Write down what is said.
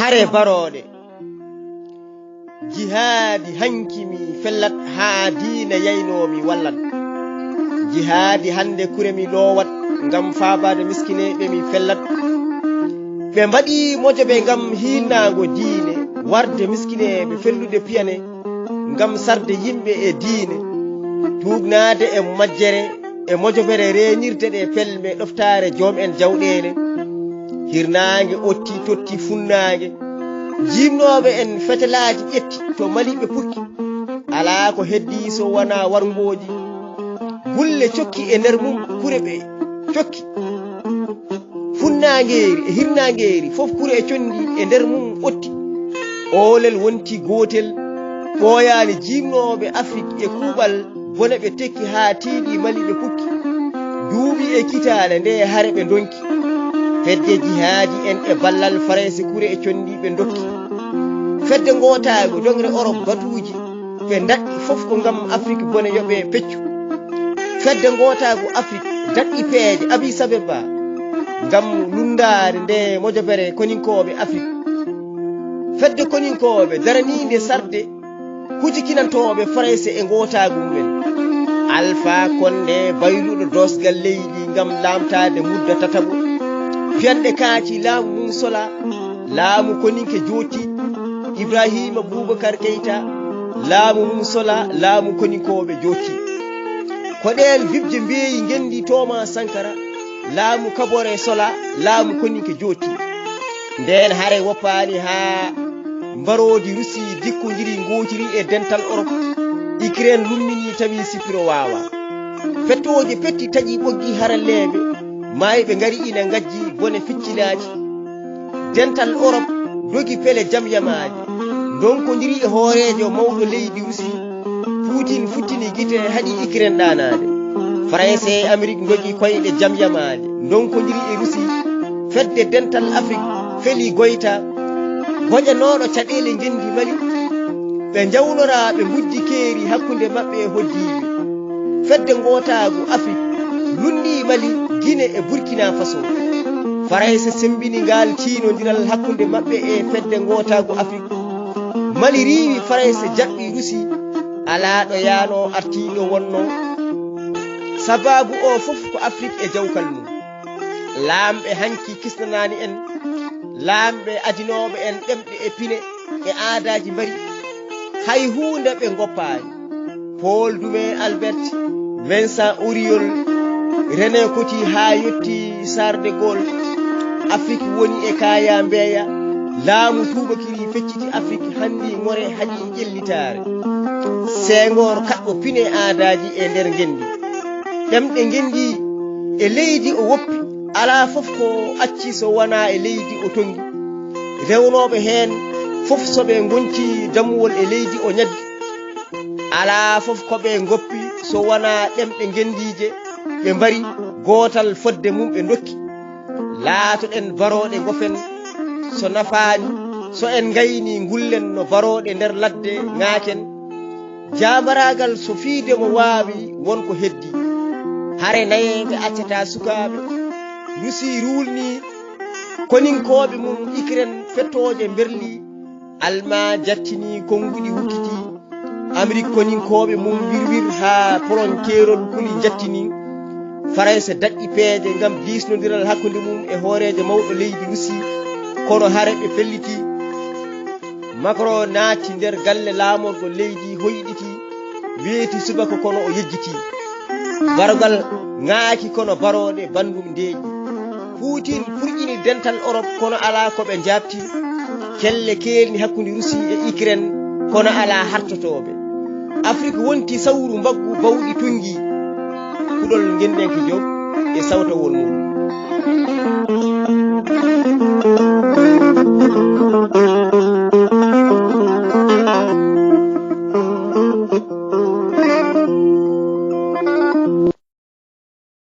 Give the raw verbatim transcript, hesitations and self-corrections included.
Hare barooɗe. Jihaadi hanki mi fellat haa diina yaynoo mi wallat. Jihaadi hannde kure mi loowat ngam faabaade miskineeɓe mi fellat. Ɓe mbaɗi mojobe ngam hiinnaango diine, warde miskineeɓe fellude piyane ngam sarde yimɓe e diine. Tuugnaade e majjere e mojobere reenirde ɗe pelme ɗoftaare joom en jawɗeele. Hirnaange otti totti funnaange. Jiimnooɓe en fetelaaji ƴetti to Mali ɓe pukki. Alaa ko heddii so wonaa warngooji. Gulle cokki e nder mum kure ɓe cokki. Funnaangeeri e hirnaangeeri fof kure e conndi e nder mum otti. Oolel wonti gootel. Ɓooyaani jiimnooɓe Afrik e kuuɓal bone ɓe tekki haa tiiɗi Mali ɓe pukki. Duuɓi e kitaale nde hare ɓe ndonki. Fedde jihaadi en e ballal Farayse kure e conndi ɓe ndokki. Fedde ngootaago dongre Orop batuuji ɓe ndaɗɗi fof ko ngam Afrik bone yo ɓe peccu. Fedde ngootaago Afrik daɗɗi peeje Addis Abeba ngam lunndaade nde mojobere koninkooɓe Afrik. Fedde koninkooɓe daraniinde sarde hujikinantooɓe Farayse e ngootaagu mumen. Alfa Konde bayluɗo doosgal leydi ngam laamtaade mudda tataɓo. Piyanɗe kaaci laamu mum sola, laamu koninke jooti. Ibrahima Bubakar Keita, laamu mum sola, laamu koninkooɓe jooti. Ko ɗeen bibje mbeeyi ngenndi Toma Sankara, laamu Kabore sola, laamu koninke jooti. Ndeen hare woppaani haa mbaroodi Rusi dikkondiri ngootiri e dental Orop. Ukraine lummini tawi sipiro waawa. Fettooje petti taƴi ɓoggi haralleeɓe, maayɓe ngari ina ngajji bone ficcilaaji. Dental Orop dogi pele jamyamaaje, ndonkondiri e hooreejo mawɗo leydi Rusi. Putin futtini gite, haɗi Ukraine ɗaanaade. Farayse e Amerik ndogi koyɗe jamyamaaje, ndonkondiri e Rusi. Fedde dental Afrik feli Goyta, goƴanooɗo caɗeele ngenndi Mali. Ɓe njawnora, ɓe nguddi keeri hakkunde maɓɓe e hoddiiɓe. Fedde ngootaagu Afrik lunndii Mali, Gine e Burkina Faso. Farayse semmbini ngaal ciinondiral hakkunde maɓɓe e fedde ngootaagu Afrik. Mali riiwi, Farayse jaɓɓi Rusi, alaa ɗo yaanoo, artii ɗo wonnoo. Sabaabu o fof ko Afrik e jawkal mum. Laamɓe hanki kisnanaani en, laamɓe adinooɓe en ɗemɗe e pine e aadaaji mbari. Hay huunde ɓe ngoppaani. Paul Dumé Albert, Vincent Auriol, René Coty haa yotti Charles de Gaulle. Afrik woni e kaya mbeeya. Laamu tuubakiri fecciti Afrik, hanndi ŋore haɗi ƴellitaare. Senghor kaɗɗo pine aadaaji e nder ngenndi. Ɗemɗe ngenndi e leydi o woppi. Alaa fof ko acci so wonaa e leydi o tonngi. Rewnooɓe heen fof so ɓe ngonci dammuwol e leydi o ñaddi. Alaa fof ko ɓe ngoppi so wonaa ɗemɗe ngenndiije ɓe mbari, gootal fodde mum ɓe ndokki. Laatoɗen barooɗe ngofen so nafaani, so en ngayni ngullen no barooɗe nder ladde ŋaaken. Jaambaraagal so fiide mo waawi won ko heddi. Hare nayeeɓe accata sukaaɓe. Rusi ruulni koninkooɓe mum Ukraine fettooje mberli. Almaa jattini konnguɗi wukkiti. Amerik koninkooɓe mum wirwir haa Polon keerol kuli jattini. Farayse daɗɗi peeje ngam diisnondiral hakkunde mum e hooreejo mawɗo leydi Rusi, kono hare ɓe pelliti. Macron naati nder galle laamorgo leydi, hoyɗiti, weeti subaka kono o yejjiti. Barogal ŋaaki kono barooɗe banndum ndeeƴi. Putin purƴini dental Orop kono alaa ko ɓe njaabti. Kelle keelni hakkunde Rusi e Ukraine kono alaa hartotooɓe. Afrik wonti sawru mbaggu bawɗi tunngi. Kuɗol ngendenki joom e sawtawol mum.